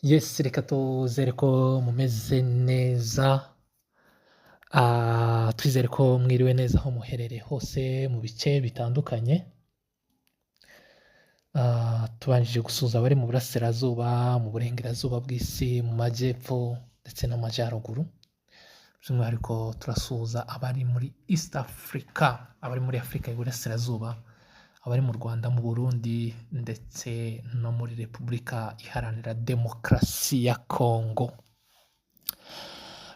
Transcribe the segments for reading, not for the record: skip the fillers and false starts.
Yes, reka tuzere ko mumeze neza. Twizere ko mwiriwe neza aho muherereye hose mu bice bitandukanye. Tubanjije gusuhuza abari mu burasirazuba, mu burengerazuba bw'isi, mu majyepfo ndetse n'amajyaruguru. By'umwihariko turasuhuza abari muri East Africa, abari muri Afurika y'Iburasirazuba, abari mu Rwanda, mu Burundi ndetse no muri Repubulika Iharanira Demokarasi ya Kongo.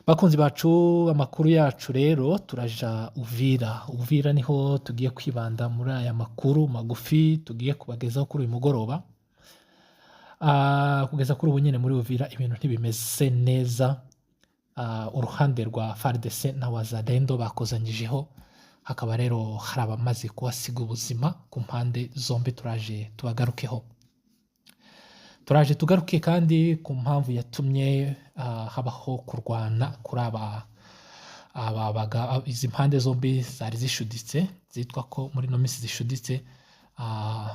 Bakunzi bacu, amakuru yacu rero turaja Uvira. Uvira niho tugiye kwibanda muri aya makuru magufi tugiye kubagezaho kuri uyu mugoroba. Kugeza kuri ubu nyine muri Uvira ibintu ntibimeze neza. Uruhande rwa FARDC na Wazalendo bakozanyijeho, hakaba rero hari abamaze kuhasiga ubuzima ku mpande zombi. Turaje tubagarukeho. Turaje tugaruke kandi ku mpamvu yatumye habaho kurwana kuri aba izi mpande zombi zari zishuditse, zitwa ko muri ino minsi zishuditse,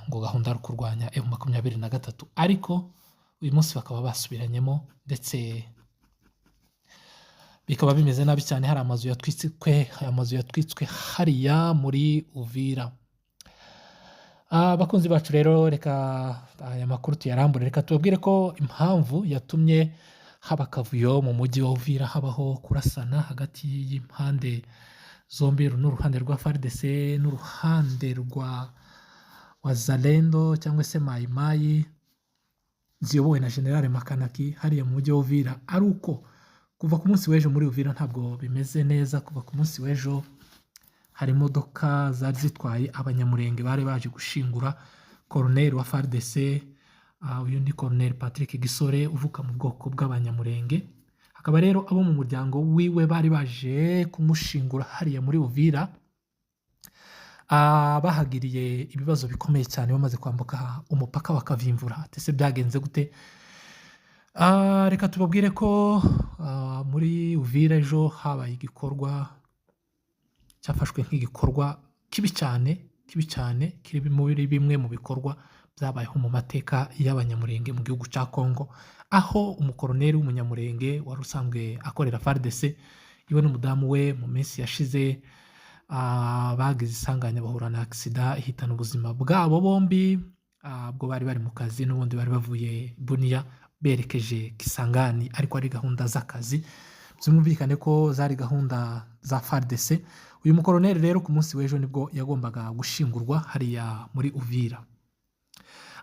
ngo gahunda ari ukurwanya M23, ariko uyu munsi bakaba basubiranyemo ndetse bikaba bimeze nabi cyane. Hari amazu yatwitswe, amazu yatwitswe hariya muri Uvira. Bakunzi bacu rero, reka aya makuru tuyarambure. Reka tubabwire ko impamvu yatumye haba akavuyo mu mujyi wa Uvira, habaho kurasana hagati y'impande zombi, n'uruhande rwa FARDC n'uruhande rwa Wazalendo cyangwa se Mayi Mayi ziyobowe na General Makanaki hariya mu mujyi wa Uvira, ari uko kuva ku munsi w'ejo muri Uvira ntabwo bimeze neza. Kuva ku munsi w'ejo hari imodoka zari zitwaye Abanyamurenge bari baje gushingura koroneri wa FARDC. Uyu ni Colonel Patrick Gisore uvuka mu bwoko bw'Abanyamurenge. Hakaba rero abo mu muryango wiwe bari baje kumushingura hariya muri Uvira. Bahagiriye ibibazo bikomeye cyane bamaze kwambuka umupaka wa Kavimvura. Ese byagenze gute? Reka tubabwire ko muri Uvira ejo habaye igikorwa cyafashwe nk'igikorwa kibi cyane, kibi cyane, kiri muri bimwe mu bikorwa byabayeho mu mateka y'Abanyamurenge mu gihugu cya Congo, aho umukoroneri w'Umunyamurenge wari usanzwe akorera FARDC, iwe n'umudamu we, mu minsi yashize bagize isanganya, bahura na accident ihitana ubuzima bwabo bombi, ubwo bari bari mu kazi n'ubundi bari bavuye Bunia berekeje Kisangani, ariko ari gahunda z'akazi. Byumvikane ko zari gahunda za FARDC. Uyu mukoroneri rero ku munsi w'ejo nibwo yagombaga gushingurwa hariya muri Uvira.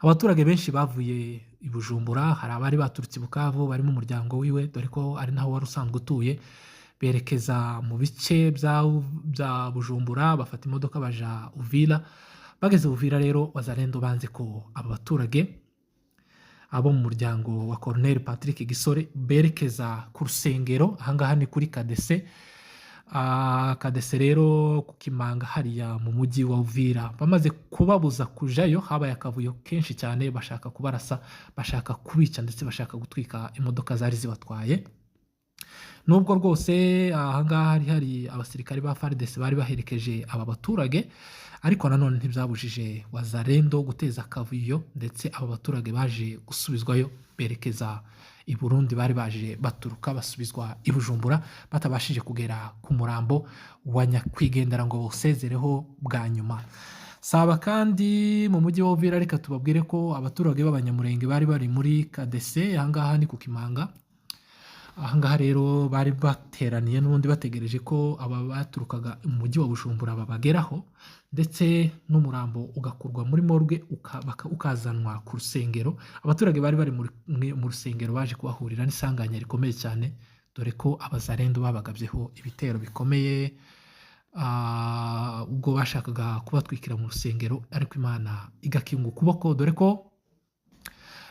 Abaturage benshi bavuye i Bujumbura, hari abari baturutse i Bukavu barimo umuryango wiwe, dore ko ari naho wari usanzwe utuye, berekeza mu bice bya Bujumbura, bafata imodoka baja Uvira. Bageze Uvira rero, Wazalendo banze ko aba baturage abo mu muryango wa Colonel Patrick Gisore berekeza ku rusengero. Ahangaha ni kuri Kadese. Kadese rero ku Kimanga hariya mu mujyi wa Uvira. Bamaze kubabuza kujayo, habaye akavuyo kenshi cyane, bashaka kubarasa, bashaka kubica, ndetse bashaka gutwika imodoka zari zibatwaye. Nubwo rwose ahangaha hari abasirikari ba FARDC bari baherekeje aba baturage, ariko nanone ntibyabujije Wazalendo guteza akavuyo, ndetse aba baturage baje gusubizwayo berekeza i Burundi bari baje baturuka, basubizwa i Bujumbura batabashije kugera ku murambo wa nyakwigendera ngo bawusezereho bwa nyuma. Saba kandi mu mujyi wa Uvira, reka tubabwire ko abaturage b'Abanyamurenge bari bari muri Kadese, ahangaha ni ku Kimanga. Ahangaha rero bari bateraniye n'ubundi bategereje ko aba baturukaga mu mujyi wa Bujumbura babageraho, ndetse n'umurambo ugakurwa muri morgue ukazanwa ku rusengero. Abaturage bari bari mu rusengero baje kuhahurira n'isanganya rikomeye cyane, dore ko Abazalendo babagabyeho ibitero bikomeye, ubwo bashakaga kubatwikira mu rusengero, ariko Imana igakinga ukuboko, dore ko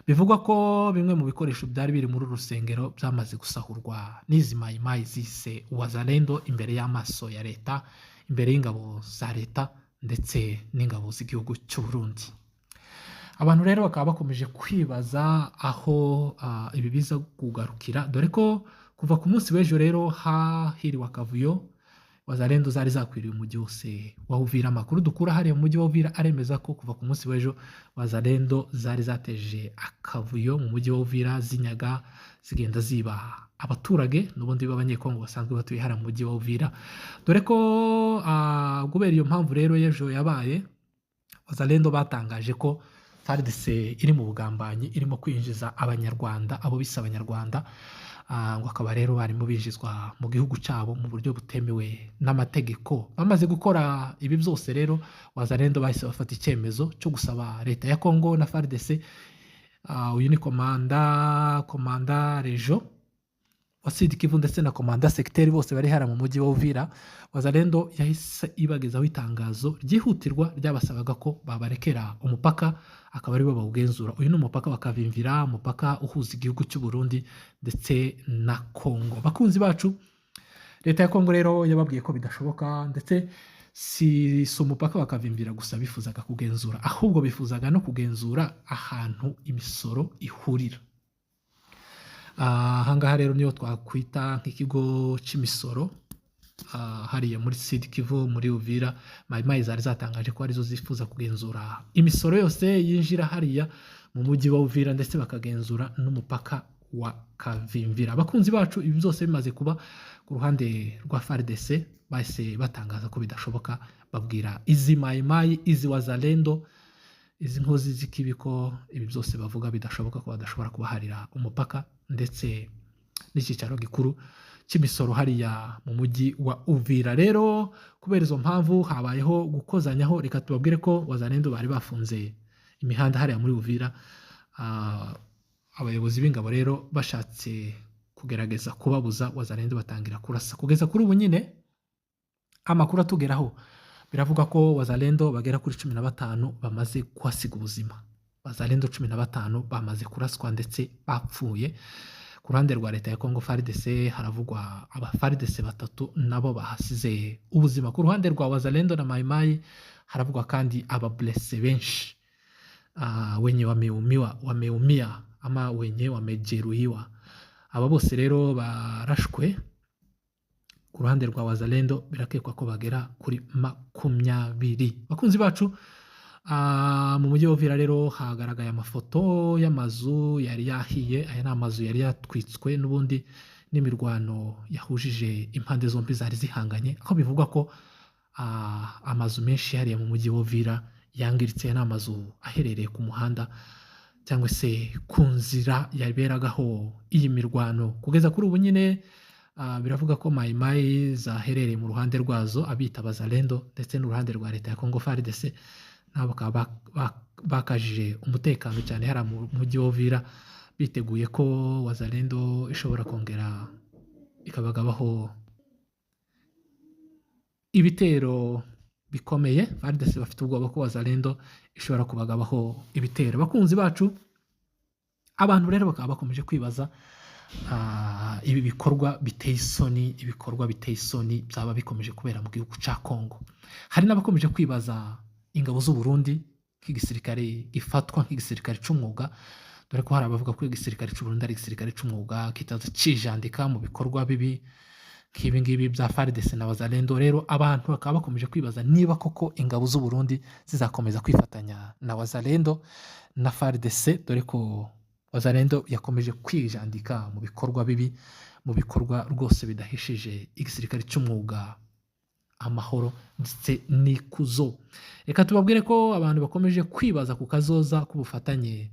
bivugwa ko bimwe mu bikoresho byari biri muri uru rusengero byamaze gusahurwa n'izi mayimayi zise Wazalendo imbere y'amaso ya leta, imbere y'ingabo za leta ndetse n'ingabo z'igihugu cy'u Burundi. Abantu rero bakaba bakomeje kwibaza aho ibi biza kugarukira, dore ko kuva ku munsi w'ejo rero hahiriwe akavuyo. Wazalendo zari zakwiriye umujyi wose wa Uvira. Amakuru dukura hariya mu mujyi wa Uvira aremeza ko kuva ku munsi w'ejo Wazalendo zari zateje akavuyo mu mujyi wa Uvira, zinyaga, zigenda ziba abaturage n'ubundi b'Abanyekongo basanzwe batuye hariya mu mujyi wa Uvira, dore ko kubera iyo mpamvu rero y'ejo yabaye, Wazalendo batangaje ko FARDC iri mu bugambanyi, irimo kwinjiza Abanyarwanda, abo bise Abanyarwanda, ngo akaba rero barimo binjizwa mu gihugu cyabo mu buryo butemewe n'amategeko. Bamaze gukora ibi byose rero, Wazalendo bahise bafata icyemezo cyo gusaba leta ya Congo na FARDC. Uyu ni commandant région wa Sud Kivu ndetse na commandant secteur, bose bari hariya mu mujyi wa Uvira. Wazalendo yahise ibagezaho itangazo ryihutirwa ryabasabaga ko babarekera umupaka, akaba aribo bawugenzura. Uyu ni umupaka wa Kavimvira, umupaka uhuza igihugu cy'u Burundi ndetse na Congo. Bakunzi bacu, leta ya Congo rero yababwiye ko bidashoboka, ndetse si umupaka wa Kavimvira gusa bifuzaga kugenzura, ahubwo bifuzaga no kugenzura ahantu imisoro ihurira. Ahangaha rero niyo twakwita nk'ikigo cy'imisoro hariya muri Sud Kivu, muri Uvira. Mayimayi zari zatangaje ko arizo zifuza kugenzura imisoro yose yinjira hariya mu mujyi wa Uvira, ndetse bakagenzura n'umupaka wa Kavimvira. Abakunzi bacu, ibi byose bimaze kuba, ku ruhande rwa FARDC bahise batangaza ko bidashoboka, babwira izi Mayimayi, izi Wazalendo, izi nkozi z'ikibi ko ibi byose bavuga bidashoboka, ko badashobora kubaharira umupaka ndetse n'icyicaro gikuru cy'imisoro hariya mu mujyi wa Uvira. Rero kubera izo mpamvu habayeho gukozanyaho. Reka tubabwire ko Wazalendo bari bafunze imihanda hariya muri Uvira. Abayobozi b'ingabo rero bashatse kugerageza kubabuza, Wazalendo batangira kurasa. Kugeza kuri ubu nyine amakuru atugeraho biravuga ko Wazalendo bagera kuri 15 bamaze kuhasiga ubuzima. Wazalendo 15 bamaze kuraswa ndetse bapfuye. Ku ruhande rwa leta ya Congo, FARDC, haravugwa aba FARDC batatu nabo bahasize ubuzima. Ku ruhande rwa Wazalendo na Mayimayi haravugwa kandi aba blessés benshi, wenye wameumiwa, wameumia ama wenye wamejeruhiwa. Aba bose rero barashwe ku ruhande rwa Wazalendo birakekwa ko bagera kuri 20. Bakunzi bacu, mu mujyi wa Uvira rero hagaragaye amafoto y'amazu yari yahiye. Aya ni amazu yari yatwitswe n'ubundi n'imirwano yahujije impande zombi zari zihanganye, aho bivugwa ko amazu menshi hariya mu mujyi wa Uvira yangiritse. Aya ni amazu aherereye ku muhanda cyangwa se ku nzira yaberagaho iyi mirwano. Kugeza kuri ubu nyine biravuga ko Mayimayi zaherereye mu ruhande rwazo, abita Bazalendo, ndetse n'uruhande rwa leta ya Congo, FARDC, nabo bakaba bakajije umutekano cyane hariya mu mujyi wa Uvira, biteguye ko Wazalendo ishobora kongera ikabagabaho ibitero bikomeye. FARDC bafite ubwoba ko Wazalendo ishobora kubagabaho ibitero. Bakunzi bacu, abantu rero bakaba bakomeje kwibaza ibi bikorwa biteye isoni, ibikorwa biteye isoni byaba bikomeje kubera mu gihugu cya Congo. Hari n'abakomeje kwibaza ingabo z'u Burundi nk'igisirikare gifatwa nk'igisirikare cy'umwuga, dore ko hari abavuga ko igisirikare cy'u Burundi ari igisirikare cy'umwuga kitaza kijandika mu bikorwa bibi nk'ibi ngibi bya FARDC na Wazalendo. Rero abantu bakaba bakomeje kwibaza niba koko ingabo z'u Burundi zizakomeza kwifatanya na Wazalendo na FARDC, dore ko Wazalendo yakomeje kwijandika mu bikorwa bibi, mu bikorwa rwose bidahishije igisirikare cy'umwuga amahoro ndetse n'ikuzo. Reka tubabwire ko abantu bakomeje kwibaza ku kazoza k'ubufatanye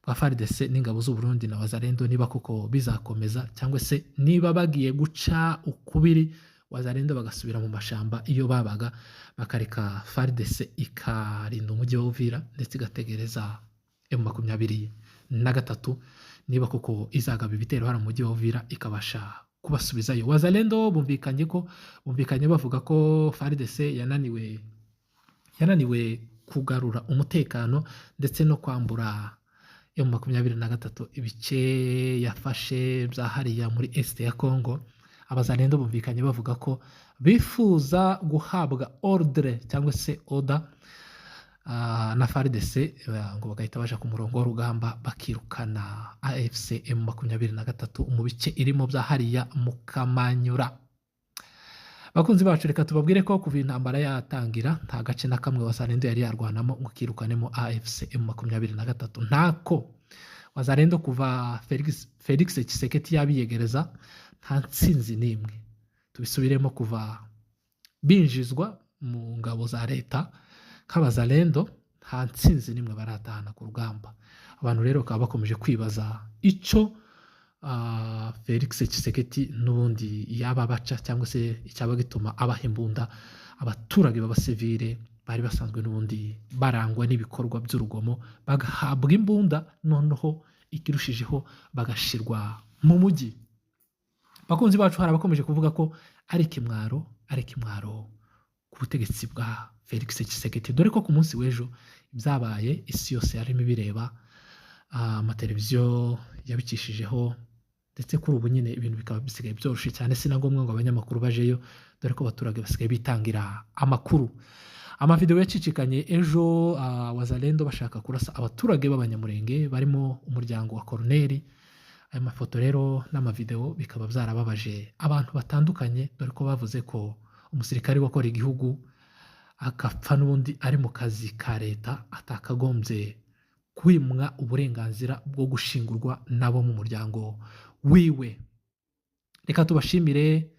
bwa FARDC n'ingabo z'u Burundi na Wazalendo, niba koko bizakomeza cyangwa se niba bagiye guca ukubiri, Wazalendo bagasubira mu mashamba iyo babaga, bakareka FARDC ikarinda umujyi wa Uvira ndetse igategereza M23, niba koko izagaba ibitero hano mu mujyi wa Uvira ikabasha kubasubizayo. Wazalendo bumvikanye bavuga ko FARDC yananiwe kugarura umutekano ndetse no kwambura M23 ibice yafashe bya hariya muri Est ya Congo. Abazalendo bumvikanye bavuga ko bifuza guhabwa ordre cyangwa se order na FARDC, ngo bagahita baja ku murongo w'urugamba, bakirukana AFC M23 mu bice irimo bya hariya mu Kamanyura. Bakunzi bacu, reka tubabwire ko kuva intambara yatangira nta gace na kamwe Wazalendo yari yarwanamo ngo kirukanemo AFC M23. Ntako. Wazalendo kuva Felix Tshisekedi yabiyegereza nta ntsinzi n'imwe. Tubisubiremo, kuva binjizwa mu ngabo za leta nk'abazalendo nta ntsinzi n'imwe baratahana ku rugamba. Abantu rero bakaba bakomeje kwibaza icyo Felix Tshisekedi n'ubundi yaba abaca, cyangwa se icyaba gituma abaha imbunda abaturage b'abasivile bari basanzwe n'ubundi barangwa n'ibikorwa by'urugomo, bagahabwa imbunda, noneho ikirushijeho bagashirwa mu mujyi. Bakunzi bacu, hari abakomeje kuvuga ko ari ikimwaro ku butegetsi bwa Felix Tshisekedi, dore ko ku munsi w'ejo ibyabaye isi yose yarimo ibireba, amateleviziyo yabikishijeho, ndetse kuri ubu nyine ibintu bikaba bisigaye byoroshye cyane, si na ngombwa ngo abanyamakuru bajeyo, dore ko abaturage basigaye bitangira amakuru. Amavideo yacicikanye ejo, Wazalendo bashaka kurasa abaturage b'Abanyamurenge barimo umuryango wa Koroneri. Ayo mafoto rero n'amavideo bikaba byarababaje abantu batandukanye, dore ko bavuze ko umusirikare wakora igihugu agapfa n'ubundi ari mu kazi ka leta atakagombye kwimwa uburenganzira bwo gushingurwa nabo mu muryango wiwe. Reka tubashimire.